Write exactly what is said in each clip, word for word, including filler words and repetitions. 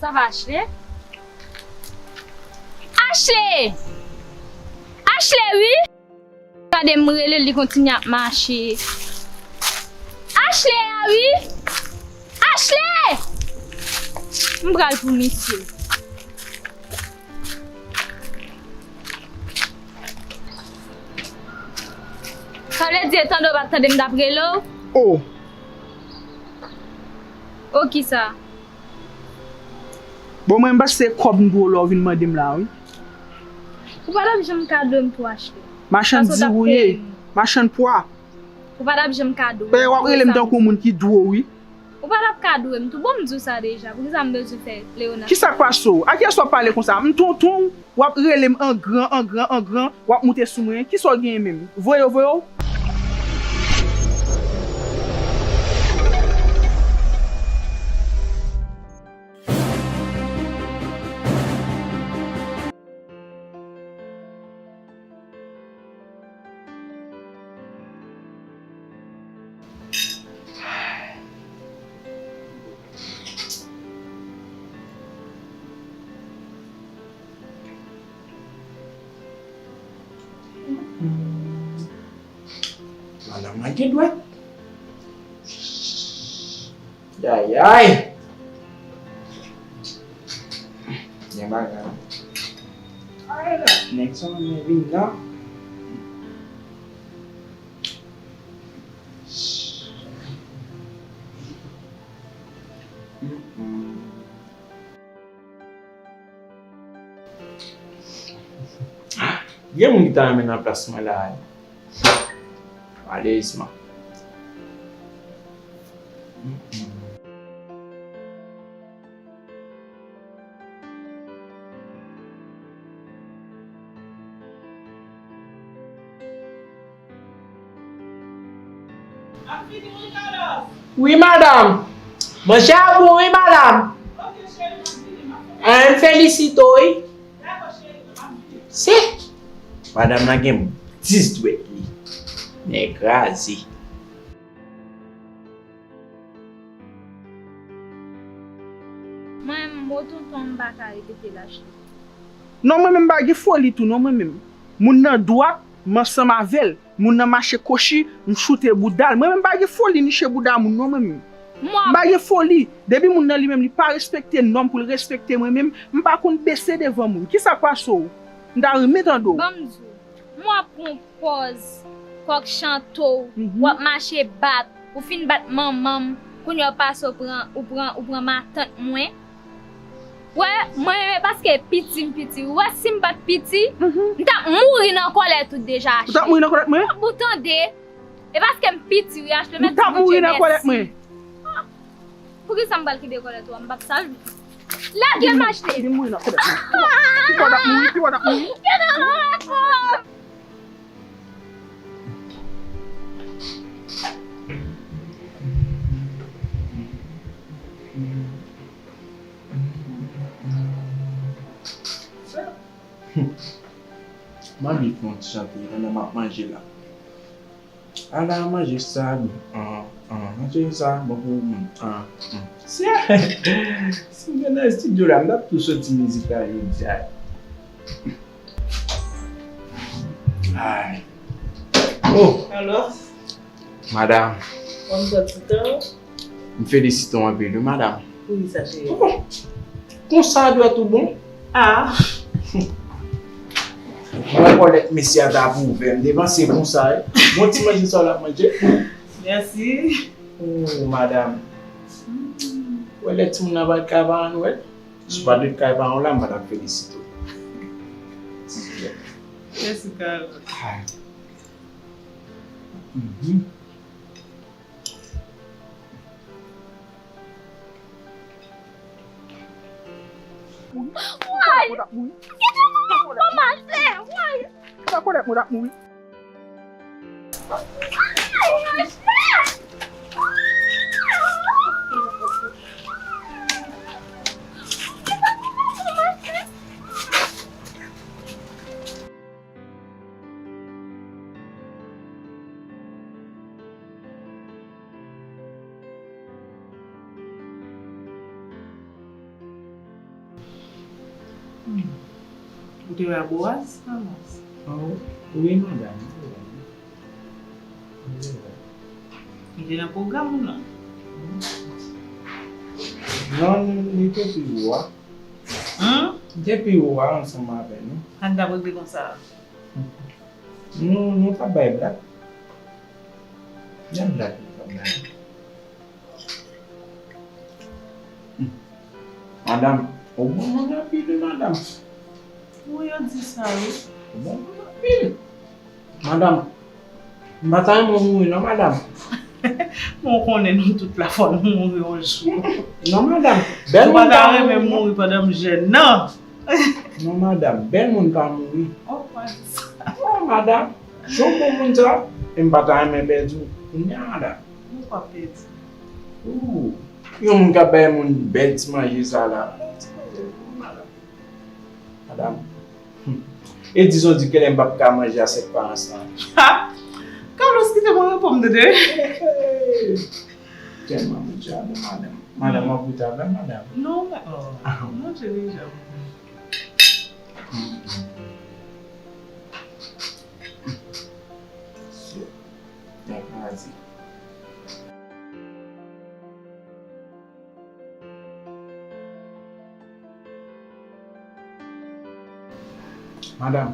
Sa va, Ashley? Ashley! Ashley, wi! Gade m rele l, li kontinye ap mache. Ashley a, wi! Ashley! M pral pou misye. Sa vle di, tande w pa t tande m t ap rele w? Oh! Oh, kisa? Bon, mwen, m panse se kòb m dwe w la w vin mande m la, wi. Ou pa t ap janm ka dwe m tou, Ashley. Machann diri w ye. Machann pwa. Ou pa t ap janm ka dwe m. W ap rele m tankou moun ki dwe w, wi. Ou pa t ap ka dwe m tou. Bon, m di w sa deja. Poukisa m bezwen fè Leona? Kisa k pase w? A kiyès w ap pale konsa? M tonton w? W ap rele m an gran, an gran, an gran, w ap moute sou mwen. Kisa w genyen menm? Voye w, voye w. Madanm nan gen dwèt. Yayay. Gen bagay. Ay la, nèg sa renmen vin la. Mm-mm. Gen moun ki ta renmen nan plas mwen la. Malerezman. Mm-mm. Wi, madanm. Manje a bon, wi, madanm. An, m felisite w, wi. Se, madanm nan gen dis dwèt li. Men kraze. Mwen, mo tonton, m pa ka repete l, Ashley. Non, mwen menm m pa gen foli tou, non, mwen menm. Moun nan dwat, m ansanm avè l. Moun nan mache kochi, m choute bouda l. Mwen menm m pa gen foli niche bouda moun, non, mwen menm. M pa gen foli. Depi moun nan li menm li pa respekte nòm pou l respekte mwen menm, m pa konn bese devan moun. Kisa k pase w? M ta renmen tande w. Ban m di w. M w ap pran pòz kòk chante w, w ap mache bat, ou fin bat manman m, kounye a w pase w pran, ou pran, ou pran matant mwen. Wè, mwen, e paske piti m piti. Ou wè, si m pa t piti, m t ap mouri nan kòlè tout deja, Ashley. Ou t ap mouri nan kòlè mwen? Ou tande? E paske m piti, wi, Ashley, mèsi Bondye, mèsi. Ou t ap mouri nan kòlè mwen? Ah, poukisa m pral kite kòlè tou a? M p ap sa l. Lage m, Ashley. Li mouri nan kòlè mwen. Pi w t ap mouri, pi w t ap mouri. Gade ankò. M anvi fè yon ti chante pandan m ap manje la. Ala manje sa bon, an, an, manje sa bon pou moun, an, an. Si, si m te nan estidyo la, m t ap tou soti mizik la jodi a. Ay. Oh! Alò? Madanm. Kòman sa ti tan? M felisite w anpil, wi, madanm. Poukisa, cheri? Oh! Konsa dwèt ou bon? Ah! Mwen kòlèt mesye a ta pou ouvè. M te panse konsa, wi. Bon ti manje sa w ap manje. Mèsi. Oh, madanm. Wè lè timoun nan pa t ka pa ann wè. Si w pa t ret kay paran w la, m pa t ap felisite w. Jessica. Ay. Mhm. Why? Kòman fè? Why? Sa kòlèt mwen ap mouri. Ou te wè a Boaz? Boaz? Oh, wi, madanm. Wi, wi. Li te nan pwogram ou non? Non, li te pi wo a. Hmm? Li te pi wo a ansanm avè nou. Sa n t ap regle konsa? Nou, nou t ap bay blag. Jan blag nou t ap bay. Hmm. Madanm, ou bon moun anpil, wi, madanm. Wi, yo di sa, wi. Ou bon moun anpil. Madanm, m pa ta renmen w mouri, non, madanm. Men w konnen nou tout la fò nou mouri yon jou. Non, madanm, bèl moun pa mouri, non. Ou pa ta renmen mouri pandan m jèn, non. Non, madanm, bèl moun pa mouri. Oh, pa di sa. Oh, madanm, jan w bon moun sa, e m pa ta renmen pèdi w. Kounye a, madanm. Nou pa pèdi. Ooh, yon moun k ap bay moun bèl ti manje sa la. Bèl ti manje pou madanm. Madanm. Hmm. E dizon di ke lè m p ap ka manje asyèt pa ansanm. Ha! Carlos, kite mwen reponn, tande. Tèlman moun sa bon, madanm. Madanm, w ap goute avè m, madanm. Non, men, oh. Ah. Non, cheri, jan. Hmm. Shit. Mwen kraze. Madanm,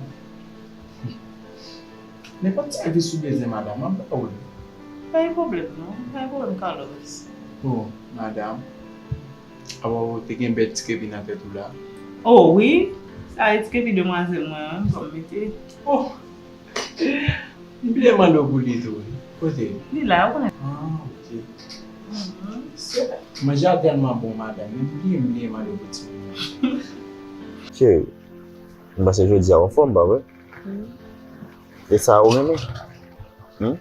nenpòt sèvis ou bezwen, madanm, m ap ba ou l. Pa gen pwoblèm, non. Pa gen pwoblèm, Carlos. Oh, madanm. Awa, ou te gen bèl ti kepi nan tèt ou la. Oh, wi. Sa e ti kepi demwazèl mwen an, fò m mete. Oh! M bliye mande w pou li tou, wi. Kote l? Li la, ou konnen. Ah, ok. Mhm. Se, manje a tèlman bon, madanm, men m bliye, m bliye mande w pou timoun nan. Cheri, m panse jodi a w anfòm, pa vre? Wi. E sa ou renmen? Hmm?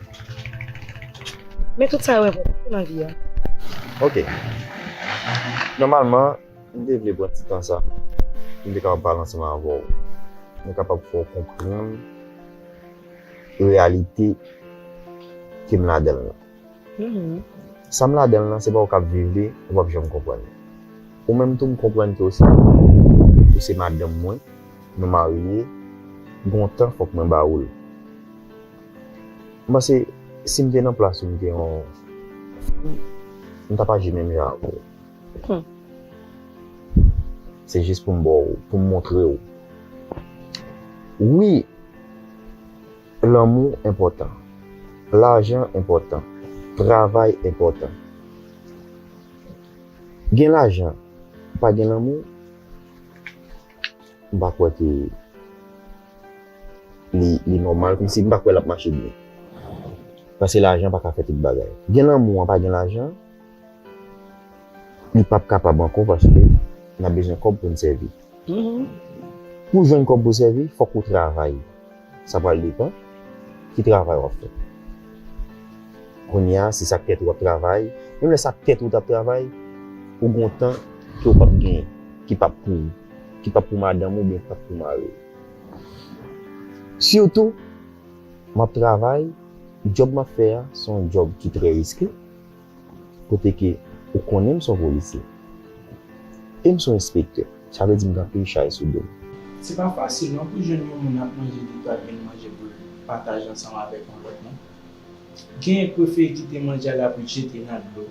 Men tout sa yo enpòtan nan vi a. Ok. Nòmalman, m te vle pran ti tan sa pou m te kapab pale ansanm avè w. Mwen kapab fè w konprann reyalite ke m ladan l lan. Mhm. Sa m ladan l lan, se pa w k ap viv li, ou p ap janm konprann li. Ou menm tou, m konprann ke w se, ou se madanm mwen, nou marye, gon tan fòk mwen ba ou l. M panse, si m te nan plas ou, m te yon fanm, m t ap aji menm jan avè w. Hmm. Se jis pou m ba w, pou m montre w. Wi, lanmou enpòtan. Lajan enpòtan. Travay enpòtan. Gen lajan, pa gen lanmou, m pa kwè ke li, li nòmal, kòmsi m pa kwè l ap mache byen. Paske lajan pa ka fè tout bagay. Gen lanmou an, pa gen lajan, li p ap kapab ankò paske n ap bezwen kòb pou n sèvi. Mhm. Pou w jwenn kòb pou w sèvi, fòk ou travay. Sa pral depann ki travay w ap fè. Kounye a, si sa k tèt ou w ap travay, menm lè sa k tèt ou t ap travay, ou gon tan ke w p ap genyen, ki p ap pou ou, ki p ap pou madanm ou, oubyen ki p ap pou mari w. Sitou, m ap travay, djòb m ap fè a, se yon djòb ki trè riske, kote ke ou konnen m se yon polisye. E m se yon enspektè. Sa vle di m gen anpil chay sou do m. Se pa fasil non pou jwenn yon moun ap manje li pa jwenn manje pou l pataje ansanm avèk yon lòt moun. Gen k prefere kite manje a la pou l jete nan dlo.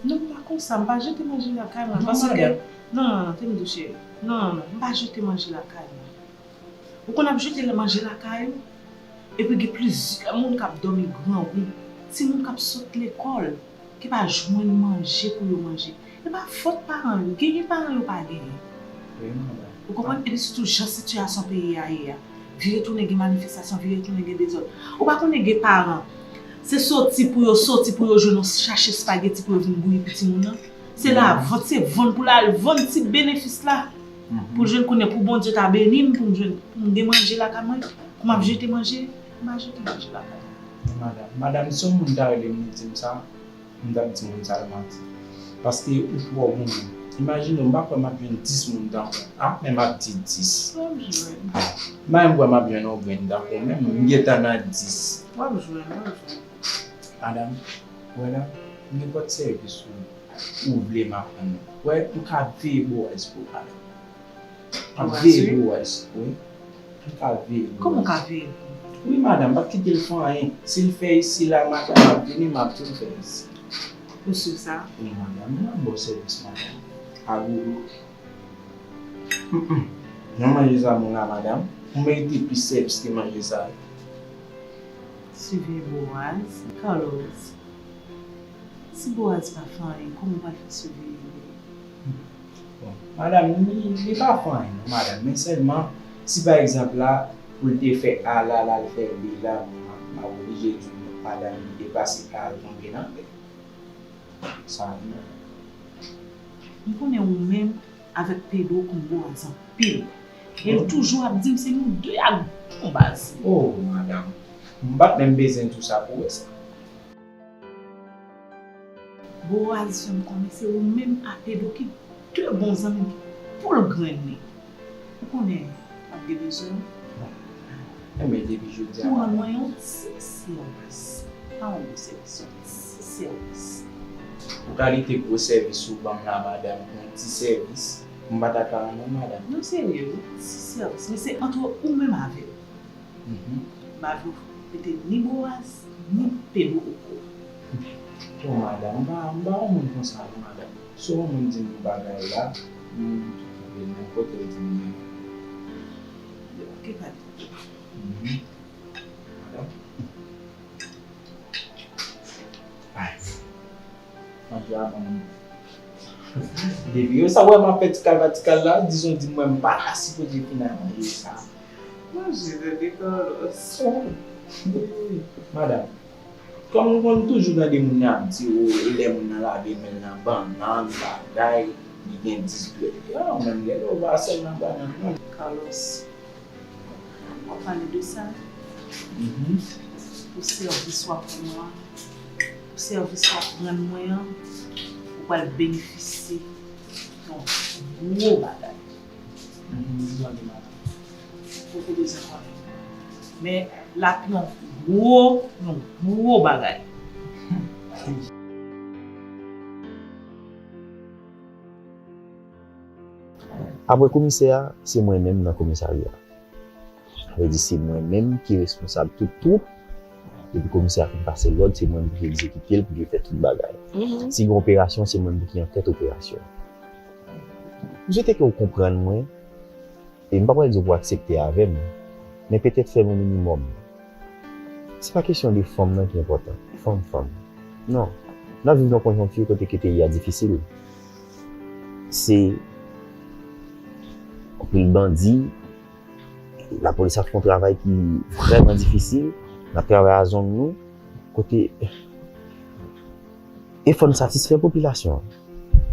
Non, m pa konsa, m pa jete manje lakay mwen. Non, paske, madanm. Non, non, non, tande m di w cheri. Non, non, non, m pa jete manje lakay mwen. Ou konn ap jete manje lakay ou, epi gen plizyè moun k ap dòmi grangou, timoun k ap sot lekòl, ki pa jwenn manje pou yo manje. E pa fòt paran yo, genyen paran yo pa genyen. Wi, madanm. Ou konprann? Epi sitou jan sitiyasyon peyi a ye a. Vire tounen gen manifestasyon, vire tounen gen dezòd. Ou pa konnen gen paran, se soti pou yo soti pou yo jwenn yon sachè espageti pou yo vin bouyi pou timoun nan. Se lavant, se vann pou l al vann ti benefis la. Mhm. Pou l jwenn konnen pou Bondye ta beni m, pou m jwenn, pou m gen manje lakay mwen, pou m ap jete manje, m pa jete manje lakay mwen. Madanm, madanm, si yon moun ta rele m, li di m sa, m t ap di moun sa l manti. Paske ou twò goumen. Imajine w, m pa kwè m ap jwenn dis moun tankou w. A, men m ap di dis. W ap jwenn. M pa menm kwè m ap jwenn yon grenn tankou w, men m gentan nan dis. W ap jwenn, w ap jwenn. Madanm, w wè la, nenpòt sèvis ou, ou vle m ap rann ou. W wè, m ka veye Boaz pou ou, madanm. M ap veye pou Waz, wi. M ka veye pou Waz. Kòman w ka veye pou li? Wi, madanm, m p ap kite l fè anyen. Si l fè isi la, madanm, m ap vini, m ap tou fè isi. Ou si sa? Wi, madanm, m ap ba w sèvis, madanm. Agogo. Hum, hum. Jan manje sa bon la, madanm. Ou merite plis sèvis ke manje sa. Siveye Boaz. Carlos, si Boaz pa fè anyen, kòman w pral fè siveye li? Bon, madanm, li, li pa fè anyen, non, madanm. Men sèlman, si pa egzanp la, pou l te fè A la, la, l fè B la, bon, m ap, m ap oblije di w, madanm, li te pase A l tonbe nan B. Sa, non. M konnen ou menm avèk Pedro konn Boaz anpil. E l toujou ap di m se nou de ak bon baz. Oh, madanm, m pa t menm bezwen di w sa pou w wè sa. Boaz fè m konnen se ou menm ak Pedro ki de bon zanmi pou l grennen. Ou konnen m ap gen bezwen w. Enben, depi jodi a, pou rann mwen yon ti sèvis. Pa yon gwo sèvis, yon ti sèvis. Pou kalite gwo sèvis ou ban m la, madanm, pou yon ti sèvis, m pa ta ka rann ou, madanm. Non, serye, yon ti sèvis. Men se ant ou menm avè m. Mhm. M pa vle w mete ni Boaz, ni Pedro okouran. Bon, madanm, m pa, m pa yon moun konsa, non, madanm. Si yon moun di m yon bagay la, m tou koupe l, nenpòt lè l di m li. Ok, pa de pwoblèm. Mhm. Madanm. Ay. Manje a ban m. Depi yo sa wè m ap fè ti kal pa ti kal la, dizon di mwen m pa ta sipoze fin a manje sa. Manje bebe Carlos. Oh. Wi, wi. Madanm, kòm nou konn toujou tande moun nan ap di, o, lè moun nan lave men l nan bannann, bagay, li gen dis dwèt. Yo, menm lè yo va sèl nan bannann, non. Carlos, w ap pale de sa? Mhm. Pou sèvis w ap rann mwen an, pou sèvis w ap rann mwen an, ou pral benefisye yon gwo bagay. Mhm, m tande, madanm. Ou te bezwen konnen. Men, l ap yon gwo, yon gwo bagay. Apre komisè a, se mwen menm nan komisarya. Sa vle di se mwen menm ki responsab tout twoup. Depi komisè a fin pase lòd, se mwen menm ki egzekite l pou yo fè tout bagay. Mhm. Si gen operasyon, se mwen menm ki an tèt operasyon. M swete ke w konprann mwen, e m pa pral di w pou w aksepte avè m, men petèt fè m yon minimòm. Se pa kesyon de fanm nan ki enpòtan. Fanm, fanm. Non. N ap viv nan konjonkti kote ke peyi a difisil. Se anpil bandi, lapolis ap fè yon travay ki vrèman difisil. N ap travay a zòn nou, kote e fò n satisfè popilasyon an.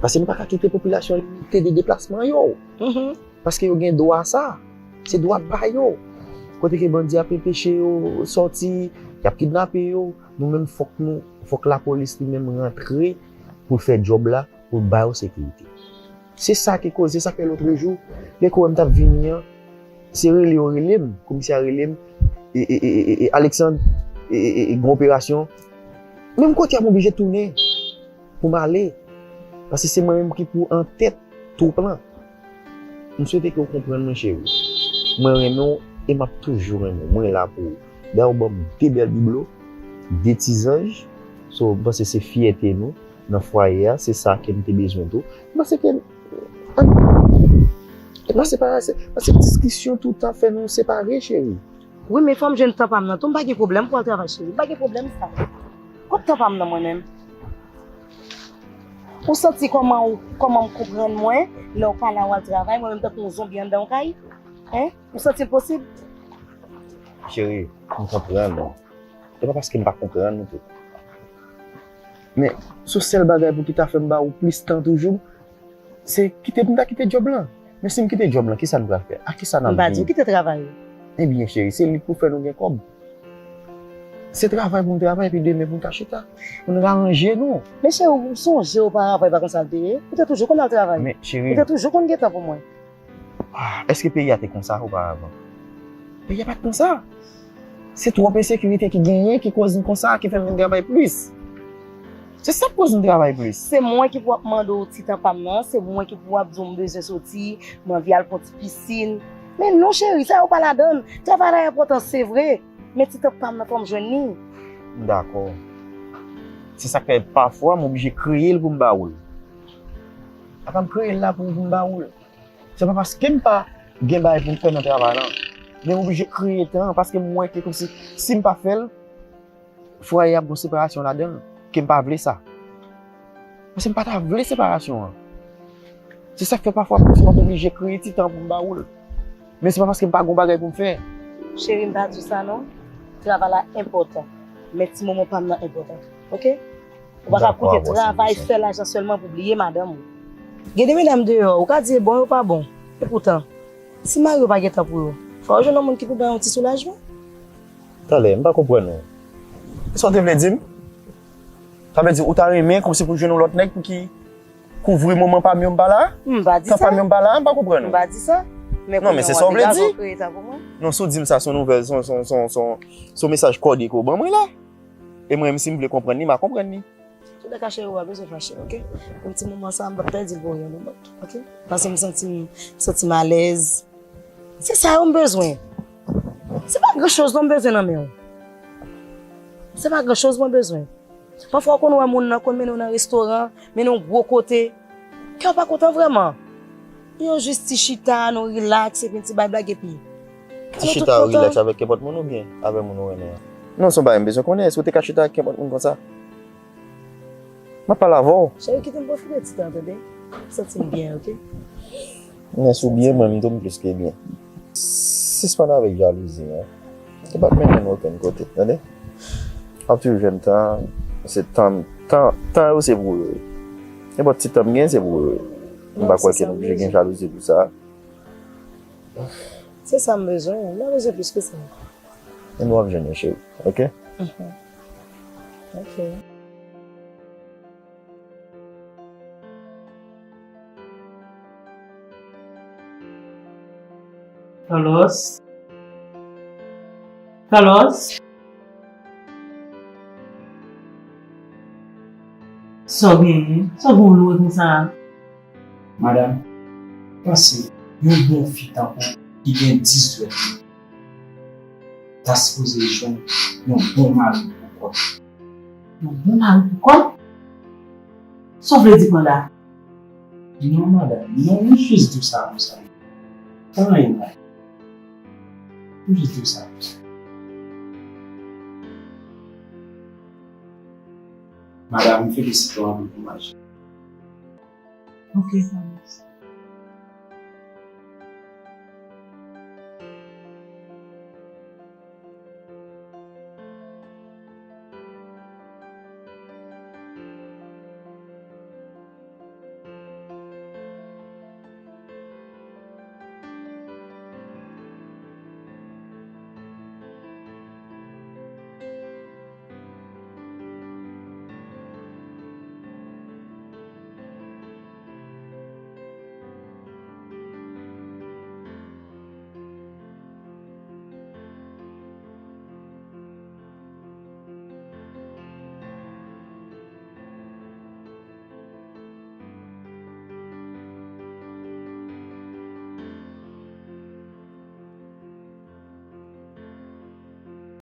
Paske nou pa ka kite popilasyon an limite de deplasman yo. Mhm. Paske yo gen dwa sa. Se dwa pa yo. Kote ke bandi ap enpeche yo sòti, y ap kidnape yo, nou menm fòk nou, fòk lapolis li menm rantre pou l fè djòb la, pou l ba yo sekirite. Se sa ki koze, sa fè lotrejou, lè ke w wè m t ap vini an, se rele yo rele m, komisè a rele m, e, e, e, e, e, Alexandre, e, e, e, e, gen operasyon. Menm kote a m oblije tounen pou m ale. Paske se mwen menm ki pou an tèt twoup lan. M swete ke w konprann mwen, cheri. Mwen renmen w e m ap toujou renmen w. Mwen la pou ou. Dayè, w ban m de bèl biblo, de ti zanj. So, m panse se fyète nou nan fwaye a. Se sa ke m te bezwen tou. M panse ke, an, e pa separe, se, paske diskisyon toutan fè nou separe, cheri. Wi, men fò m jwenn tan pa m nan tou. M pa gen pwoblèm pou al travay, cheri. M pa gen pwoblèm sa. Kot tan pa m nan mwen menm? Ou santi kòman ou, kòman m konprann mwen, lè w pa la w al travay, mwen menm tankou yon zonbi anndan yon kay? Hein? Ou santi l posib? Cheri, m konprann ou. E pa paske m pa konprann ou tou. Men, se sèl bagay pou ki ta fè m ba ou plis tan toujou, se kite m ta kite djòb lan. Men si m kite djòb lan, kisa n pral fè? A kisa n ap viv? M pa di w kite travay ou. Ebyen, cheri, se li k pou fè nou gen kòb. Se travay pou n travay, epi demen pou n ka chita. Pou n ranje nou. Men cheri, ou sonje oparavan, e pa konsa l te ye? Ou te toujou konn al travay. Men, cheri. Ou te toujou konn gen tan pou mwen. Ah, èske peyi a te konsa oparavan? Peyi a pa t konsa. Se twòp ensekirite ki genyen ki koz n konsa, ki fè n vin travay plis. Se sa k koz m travay plis. Se mwen ki pou ap mande w ti tan pa m nan, se mwen ki pou ap di w m bezwen soti, m anvi al pran ti pisin. Men non cheri, sa yo pa ladan l. Travay la enpòtan, se vre. Men ti tan pa m nan, fò m jwenn li. M dakò. Se sa k fè pafwa m oblije kreye l pou m ba ou l. Apa m kreye l la pou, pou m ba ou l? Se pa paske m pa gen bagay pou m fè nan travay lan. Men m oblije kreye tan an paske m wè ke kòmsi si m pa fè l, fwaye ap gon separasyon ladan l, ke m pa vle sa. Paske m pa ta vle separasyon an. Se sa k fè pafwa m ap oblije kreye ti tan pou m ba ou l. Men se pa paske m pa gon bagay pou m fè. Cheri, m pa di w sa non. Travay la enpòtan. Men ti moman pa m nan enpòtan. Oke? Ou pa ka koute travay, fè lajan sèlman pou bliye madanm ou. Gen de medam deyò, ou ka di e bon yo pa bon. Epoutan, si mari yo pa gen tan pou yo, fò yo jwenn yon moun ki pou ba yo yon ti soulajman. Talè, m pa konprann ou. Sa w te vle di m? Sa vle di ou ta renmen kòmsi pou jwenn yon lòt nèg pou ki kouvri moman pa m yo m pa la? M pa di sa. Tan pa m yo m pa la, m pa konprann ou. M pa di sa. Men non, men se sa w vle di. Non, si w di m sa, se yon nouvèl, se yon, se yon, se yon, se yon, se yon mesaj kòde ke w ban mwen la. E mwen menm, si m vle konprann li, m a konprann li. Tout de ka cheri, ou pa bezwen fache, oke? Pou ti moman sa, m p ap pèdi l pou yon moman, oke? Paske m santi m, santi m alèz. Se sa yo m bezwen. Se pa gran choz non m bezwen nan men w. Se pa gran choz mwen bezwen. Pafwa w konn wè moun nan konn mennen w nan restoran, mennen w gwo kote. Kè w pa kontan vrèman. Yon jis ti chita, nou rilaks, epi ti bay blag, epi. Ti chita, rilaks avèk kenpòt moun oubyen avèk moun ou renmen an? Non, se yon bagay m bezwen konnen. Èske w te ka chita ak kenpòt moun konsa? M ap pale avè w. Cheri, kite m pwofite ti tan, tande? M santi m byen, oke? Men si w byen, mwen menm tou m plis ke byen. Sispann avèk jalouzi an. Li p ap mennen nou okenn kote, tande? W ap toujou jwenn tan, se tan, tan, tan yo se pou ou yo ye. Nenpòt ti tan m gen, se pou ou yo ye. M pa kwè ke nou oblije gen jalouzi pou sa. Se sa m bezwen, m pa bezwen plis ke sa. Men w ap jwenn yo, cheri, oke? Mhm. Oke. Carlos? Carlos? Sa w genyen? Sa w gen w loure konsa? Madanm, panse yon bon fi tankou w ki gen dis dwèt li ta sipoze jwenn yon bon mari pou kò l. Yon bon mari pou kò l? Sa w vle di pa la? Non, madanm, non, m jis di w sa konsa. Pa anyen, madanm. M jis di w sa konsa. Madanm, m felisite w anpil pou maji. Ok, Carlos.